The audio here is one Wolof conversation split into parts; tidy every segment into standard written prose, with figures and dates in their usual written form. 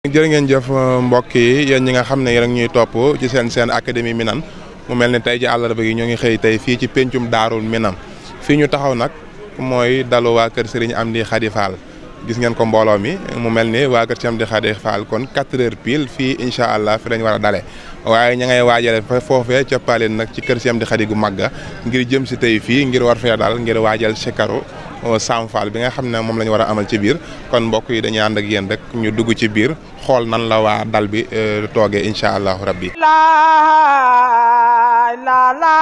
jërë ngeen jëf mbokk yi yéen ñi nga xam ne yéen ñuy topp ci seen académie Minane mu mel ne tey ji àllarba gi ñoo ngi xëy tey fii ci pencum Daarul Minane fii ñu taxaw nag mooy dalu waa kër Serigne Amdy Khady Fall gis ngeen ko mbooloo mi mu mel ni waa kër Serigne Amdy Khady Fall kon 4 heures pile fii incha allah fi lañ war a dale waaye ña ngay waajale foofee ca Paleen nag ci kër Serigne Amdy Khady gu màgga ngir jëm si tey fii ngir war fee daal ngir waajal sikaru Sam Fall bi nga xam ne moom la ñu war a amal ci biir kon mbokk yi dañuy ànd ak yéen rek ñu dugg ci biir xool nan la waa dal bi toogee incha allahu rabbi. la la la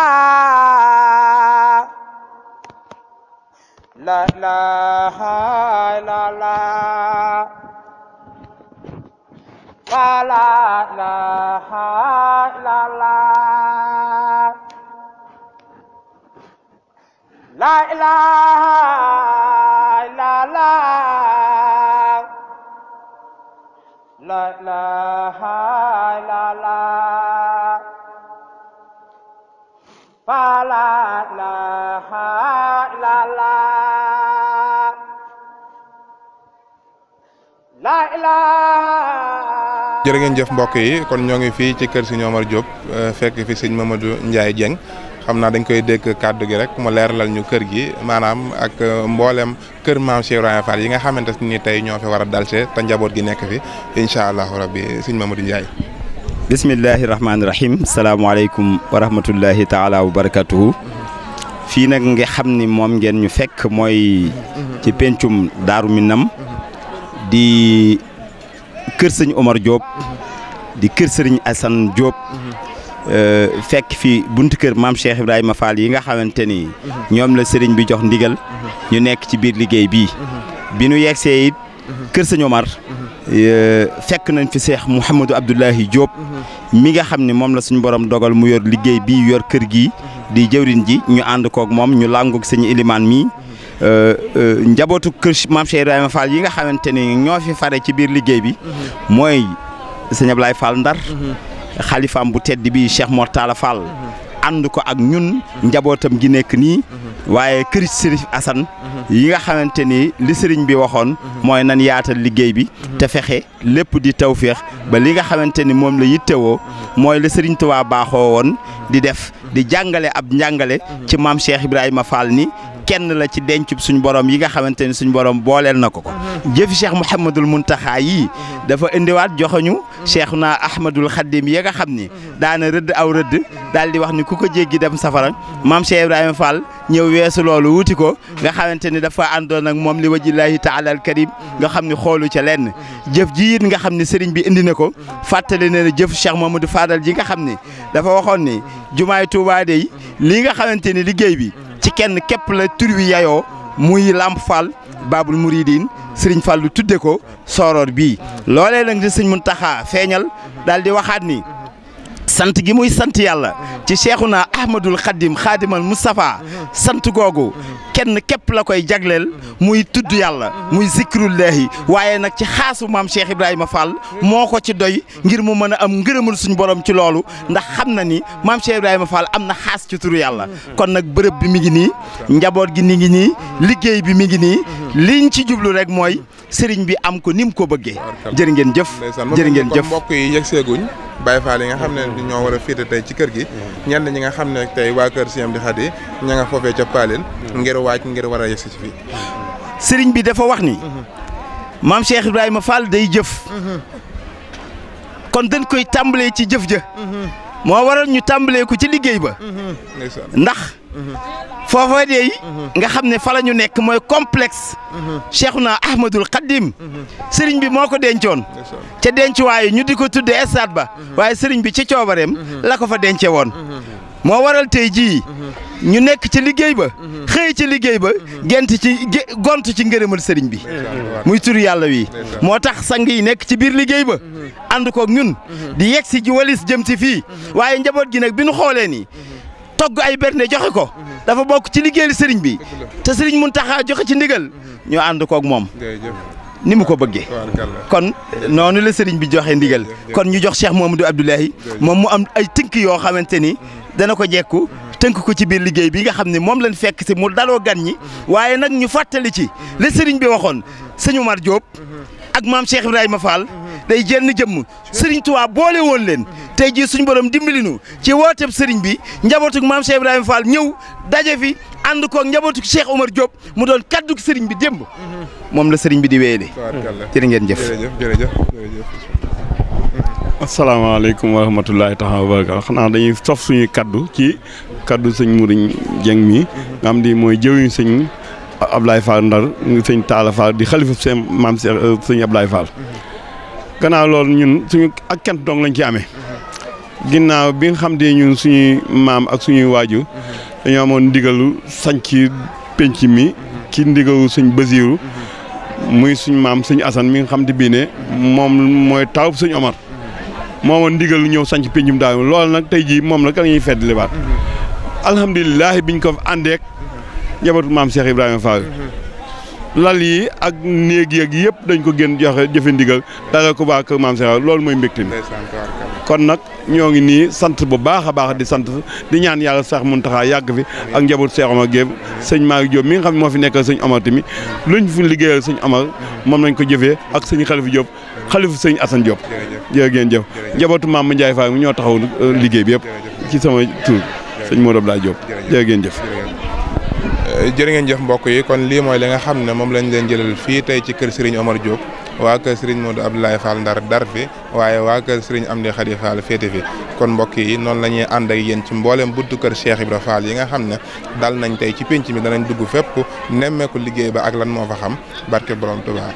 la la la la la ilaha illallah la ilaha illallah la ilaha illallah la ilaha. jërë ngeen jëf mbokk yi kon ñoo ngi fii ci kër Serigne Omar Diop fekk fi sëñ Mamadou Ndiaye Dieng xam naa dañ koy dégg kàddu gi rek mu leeralal ñu kër gi maanaam ak mboolem kër maam Cheikh Ibrahima Fall yi nga xamante ni tey ñoo fi war a dalse te njaboot gi nekk fi incha allahu rabbi sëñ Mamadou Ndiaye. bismillahi rahmaani rahim salaamaaleykum wa rahmatullahi taala wa barakatuhu fii nag nga xam ni moom ngeen ñu fekk mooy ci pencum Daaru Minane di kër sëñ Omar Diop di kër sëriñ Assane Diop. fekk fi buntu kër maam Cheikh Ibrahima Fall yi nga xamante ni ñoom la sëriñ bi jox ndigal ñu nekk ci biir liggéey bii bi nu yegsee it kër sëñ Omar fekk nañ fi Cheikh Mouhamadou Abdoulahi Diop mi nga xam ne moom la suñu borom dogal mu yor liggéey bii yor kër gi di jëwriñ ji ñu ànd koog moom ñu làngoog sëñ Ilimaan mi njabootu kër maam Cheikh Ibrahima Fall yi nga xamante ni ñoo fi fare ci biir liggéey bi mooy sëñ Ablaye Fall Ndar xalifaam bu tedd bi Cheikh Mortala Fall ànd ko ak ñun njabootam gi nekk nii waaye kër Sërif Assane yi nga xamante ni li sëriñ bi waxoon mooy nan yaatal liggéey bi te fexe lépp di tawféex ba li nga xamante ni moom la yittewoo mooy la sëriñ Tuubaa baaxoo woon di def di jàngale ab njàngale ci maam Cheikh Ibrahima Fall ni kenn la ci dencub suñu borom yi nga xamante ni suñu borom booleel na ko jëfi Cheikh Mouhamadul Muntaxa yi dafa indiwaat joxoñu Cheikhuna Ahmadul Khadim yi nga xam ni daana rëdd aw rëdd daal di wax ni ku ko jéggi dem safara maam Cheikh Ibrahima Fall ñëw weesu loolu wuti ko nga xamante ni dafa àndoon ak moom li wajillahi taala al karim nga xam ni xoolu ca lenn jëf ji it nga xam ni sëriñ bi indi na ko fàttali ne jëf Cheikh Mamadou Fadal ji nga xam ni dafa waxoon ni jumaay Tuubaa dey lii nga xamante ni liggéey bi ci kenn képp la tur wi yayoo muy Lamp Fall Babul Mouridine Serigne Fall lu tudde ko sooroor bii loolee nag di Serigne Mountakha feeñal daal di waxaat ni sant gi muy sant yàlla ci Cheikhuna Ahmadul Khadim Khadimal Moustapha sant googu kenn képp la koy jagleel muy tudd yàlla muy zikrullahi waaye nag ci xaasu maam Cheikh Ibrahima Fall moo ko ci doy ngir mu mën a am ngërëmul suñu borom ci loolu ndax xam na ni maam Cheikh Ibrahima Fall am na xaas ci turu yàlla kon nag bërëb bi mi ngi nii njaboot gi mi ngi nii liggéey bi mi ngi nii liñ ci jublu rek mooy sëriñ bi am ko ni mu ko bëggee jërë ngeen jëf jërë ngeen jëf mbokk yi yegg seeguñ Baye Fall yi nga xam ne ñoo war a féete tey ci kër gi ñenn ñi nga xam ne tey waa kër Serigne Amdy Khady ña nga foofee ca Paleen ngir waaj ngir war a yegsi ci fii sëriñ bi dafa wax ni maam Cheikh Ibrahima Fall day jëf kon dañ koy tàmbalee ci jëf ja moo waral ñu tàmbalee ko ci liggéey ba ndax foofa de nga xam ne fa la ñu nekk mooy complexe Cheikhuna Ahmadul Khadim sëriñ bi moo ko dencoon ca dencuwaayu ñu di ko tuddee stade ba waaye sëriñ bi ci coobareem la ko fa dence woon moo waral tey jii ñu nekk ci liggéey ba xëy ci liggéey ba gont ci ngërëmal sëriñ bi muy turu yàlla wi moo tax sang yi nekk ci biir liggéey ba ànd koog ñun di yegg si ji walis jëm si fii waaye njaboot gi nag bi nu xoolee nii togg ay berne joxe ko dafa bokk ci liggéeyal sëriñ bi te sëriñ Mountakha joxe ci ndigal ñu ànd koog moom ni mu ko bëggee kon noonu la sëriñ bi joxe ndigal kon ñu jox Cheikh Mamadou Abdoulahi moom mu am ay tënk yoo xamante ni dana ko jekku tënk ko ci biir liggéey bi nga xam ne moom lañ fekk si mu daloo gan ñi waaye nag ñu fàttali ci la sëriñ bi waxoon sëñ Omar Diop ak maam Cheikh Ibrahima Fall day jenn jëmm Serigne Touba boole woon leen tey jii suñu borom dimbali nu ci wooteeb Serigne bi njabootu maam Cheikh Ibrahima Fall ñëw daje fi ànd koog njabootu Cheikh Omar Diop mu doon kaddu Serigne bi démb moom la Serigne bi di wéyale. jërë ngeen jëf. jërëjëf. asalaamaaleykum wa rahmatulahi taala wa barakaatu xanaa dañuy sof suñuy kaddu ci kaddu sëñ Mouride Dieng mi nga xam di mooy jëwiñ sëñ Ablaye Fall Ndar sëñ Talla Fall di xalifa seen maam sëñ Ablaye Fall. gannaaw loolu ñun suñu ak kent dong lañ ci amee ginnaaw bi nga xam te ñun suñuy maam ak suñuy waajur dañoo amoon ndigalu sañ ci penc mi ci ndigalu sëñ Basiiru muy suñ maam sëñ Assane mi nga xam te bii ne moom mooy taw sëñ Omar moomoon ndigalu ñëw sañ ci pencum daaw loolu nag tey jii moom la ka ñuy feddliwaat alhamdulilah biñ ko àndeek njabootu maam Cheikh Ibrahima Fall lal yi ak néeg yeeg yëpp dañ ko gën joxe jëfe ndigal dara ko baa kër maam Cheikh loolu mooy mbégte mi kon nag ñoo ngi nii sant bu baax a baax di sant di ñaan yàlla sax Muntaxa yàgg fi ak njabootu Cheikh Omar Gueye sëñ Malick Diop mi nga xam ne moo fi nekkal sëñ Omar tamit luñ fi liggéeyal sëñ Omar moom lañ ko jëfee ak sëñ Xalifa Diop xalifu sëñ Assane Diop jërë ngeen jëf njabootu maam Ndiaye Fall mi ñoo taxaw liggéey bi yëpp ci sama tur sëñ Modou Abdoulaye Diop jërë ngeen jëf. jërë ngeen jëf mbokk yi kon lii mooy li nga xam ne moom lañ leen jëlal fii tey ci kër Serigne Omar Diop waa kër Serigne Modou Abdoulaye Fall Ndar dar fi waaye waa kër Serigne Amdi Khady Fall féete fi kon mbokk yi noonu la ñuy ànd ak yéen ci mboolem buntu kër Cheikh Ibra Fall yi nga xam ne dal nañ tey ci pénc mi danañ dugg fépp nemmeeku liggéey ba ak lan moo fa xam barke borom Tuubaa.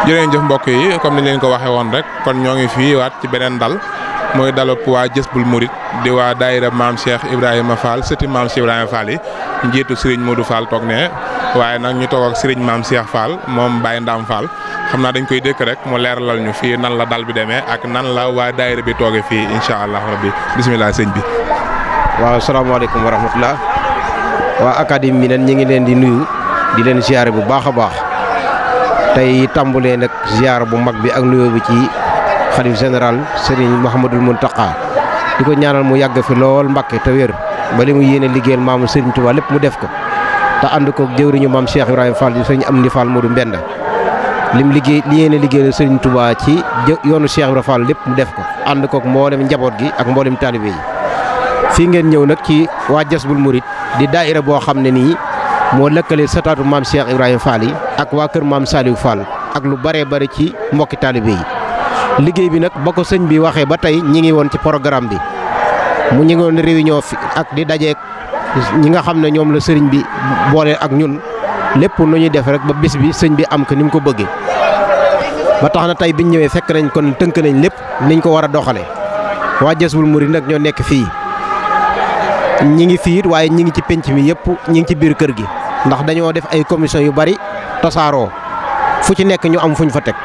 jërë ngeen jëf mbokk yi comme ni leen ko waxee woon rek kon ñoo ngi fii waat ci beneen dal mooy dalu waa Jazboul Mouride di waa daayira maam Cheikh Ibrahima Fall sëti maam Cheikh Ibrahima Fall yi njiitu Serigne Modou Fall toog ne waaye nag ñu toog ak Serigne maam Cheikh Fall moom Baye Ndam Fall xam naa dañ koy dëkk rek mu leeralal ñu fii nan la dal bi demee ak nan la waa daayira bi toogee fii incha allah rabbi bisimilah sëñ bi. waaw salaamaaleykum wa rahmatulah waa académie mi ñi ngi leen di nuyu di leen ziare bu baax a baax. tey tàmbalee nag ziar bu mag bi ak nuyoo bi ci xalif général Serigne Mouhamadul Mountakha di ko ñaanal mu yàgg fi lool Mbàkke te wér ba li mu yéene liggéeyal maamu Serigne Touba lépp mu def ko te ànd ko jëwriñu maam Cheikh Ibrahima Fall di Serigne Amdi Fall Modou Mbenda lim liggéey li yéene liggéeyal Serigne Touba ci yoonu Cheikh Ibrahima Fall lépp mu def ko ànd ko mboolem njaboot gi ak mboolem taalibe yi. fii ngeen ñëw nag ci waa Jazboul Mouride di daayira boo xam ne nii moo lëkkale sataatu maam Cheikh Ibrahima Fall yi ak waa kër maam Saliou Fall ak lu bëree bëri ci mbokki taalibe yi liggéey bi nag ba ko sëñ bi waxee ba tey ñi ngi woon ci programme bi mu ñi ngi woon réunion fi ak di dajeek ñi nga xam ne ñoom la sëriñ bi boole ak ñun lépp nu ñuy def rek ba bis bi sëñ bi am ko ni mu ko bëggee ba tax na tey biñ ñëwee fekk nañ kon tënk nañ lépp niñ ko war a doxale waa Jazboul Mouride nag ñoo nekk fii ñi ngi fii waaye ñi ngi ci penc mi yëpp ñi ngi ci biir kër gi ndax dañoo def ay commission yu bari tasaaroo fu ci nekk ñu am fuñ fa teg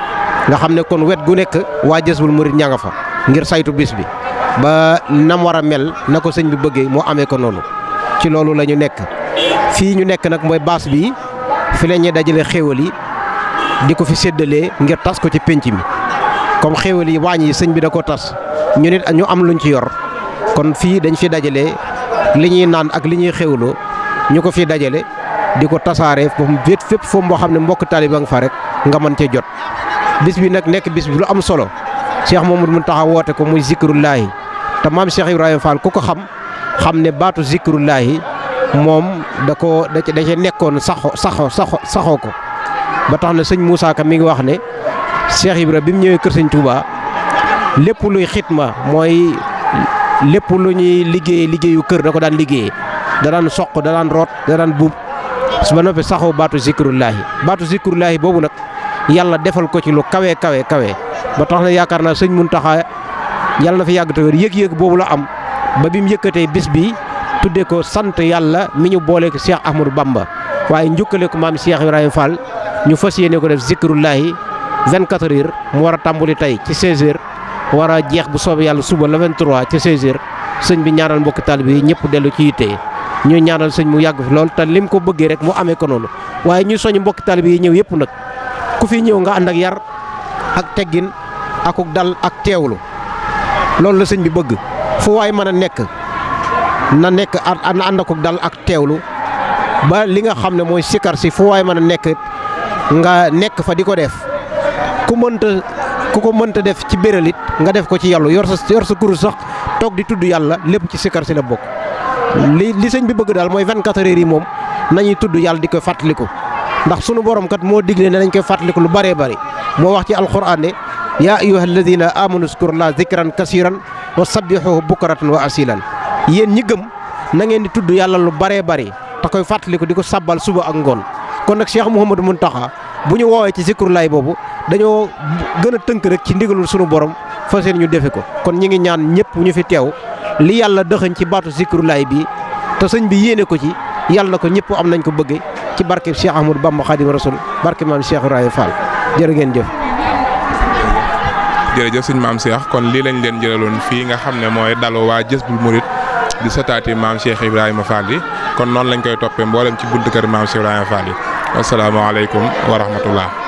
nga xam ne kon wet gu nekk waa Jazboul Mouride ña nga fa ngir saytu bis bi ba nam war a mel na ko sëñ bi bëggee moo amee ko noonu ci loolu la ñu nekk. fii ñu nekk nag mooy baas bi fi la ñuy dajale xéewal yi di ko fi séddalee ngir tas ko ci penc mi comme xéewal yi waañ yi sëñ bi da ko tas ñu nit ñu am luñ ci yor kon fii dañ fi dajale li ñuy naan ak li ñuy xéwloo ñu ko fi dajale di ko tasaare foofu fépp foofu moo xam ne mbokk taaliba nga fa rek nga mën cee jot bis bi nag nekk bis bi lu am solo Cheikh Mamadou Mountakha woote ko muy zikrullaahi te maam Cheikh Ibrahima Fall ku ko xam ne baatu zikrullaahi moom da cee nekkoon saxoo ko ba tax na sëñ Moussa Ka mi ngi wax ne Cheikh Ibra bi mu ñëwee kër sëñ Touba lépp luy xitma mooy lépp lu ñuy liggéeyu kër da ko daan liggéeyee da daan soq da daan root da daan buub su ba noppi saxoo baatu zikrullaahi boobu nag yàlla defal ko ci lu kawe ba tax na yaakaar naa sëñ Mountakha yàlla na fi yàgg te wér yëg-yëg boobu la am ba bi mu yëkkatee bis bi tuddee ko sant yàlla mi ñu boole ko Cheikh Ahmadou Bamba waaye njukkale ko maam Cheikh Ibrahima Fall ñu fas yéene ko def zikrullahi 24 heures mu war a tàmbali tey ci 16 heures war a jeex bu soobee yàlla suba le 23 ci 16 heures sëñ bi ñaanal mbokki taalibe yi ñëpp dellu ci yitte ñu ñaanal sëñ mu yàgg fi lool te lim ko bëggee rek mu amee ko noonu waaye ñu soñu mbokki taalibe yi ñëw yëpp nag ku fi ñëw nga ànd ak yar ak teggin akuk dal ak teewlu loolu la sëñ bi bëgg fu waay mën a nekk na nekk na ànd akuk dal ak teewlu ba li nga xam ne mooy sikar si fu waay mën a nekk nga nekk fa di ko def ku ko mënta def ci béral it nga def ko ci yàlla yor sa kurus sax toog di tudd yàlla lépp ci sikar si la bokk li sëñ bi bëgg daal mooy 24 heures yi moom nañuy tudd yàlla di koy fàttaliku ndax sunu borom kat moo digle ne nañ koy fàttaliku lu bëree bëri moo wax ci alquran ne yaa ayyuha alladina amanu zkurullaha zikran kasiran wa sabbihuhu bukratan wa asilan yéen ñi gëm na ngeen di tudd yàlla lu bëree bëri te koy fàttaliku di ko sabbal suba ak ngoon kon nag Cheikh Mouhamadou Mountakha bu ñu woowee ci zikrullahi boobu dañoo gën a tënk rek ci ndigalul sunu borom fas yéene ñu defe ko kon ñi ngi ñaan ñëpp ñu fi teew li yàlla dëxëñ ci baatu zikrullahi bi te sëñ bi yéene ko ci yàlla na ko ñëpp am nañ ko bëgge ci barke Cheikh Ahmadou Bamba Khadim Rasoul barke maam Cheikh Ibrahima Fall jërë ngeen jëf. jërëjëf sëñ maam Cheikh kon lii lañ leen jëlaloon fii nga xam ne mooy dalu waa Jazboul Mouride di sataati maam Cheikh Ibrahima Fall yi kon noonu lañ koy toppee mboolem ci buntu kër maam Cheikh Ibrahima Fall yi asalaamaaleykum wa rahmatullah.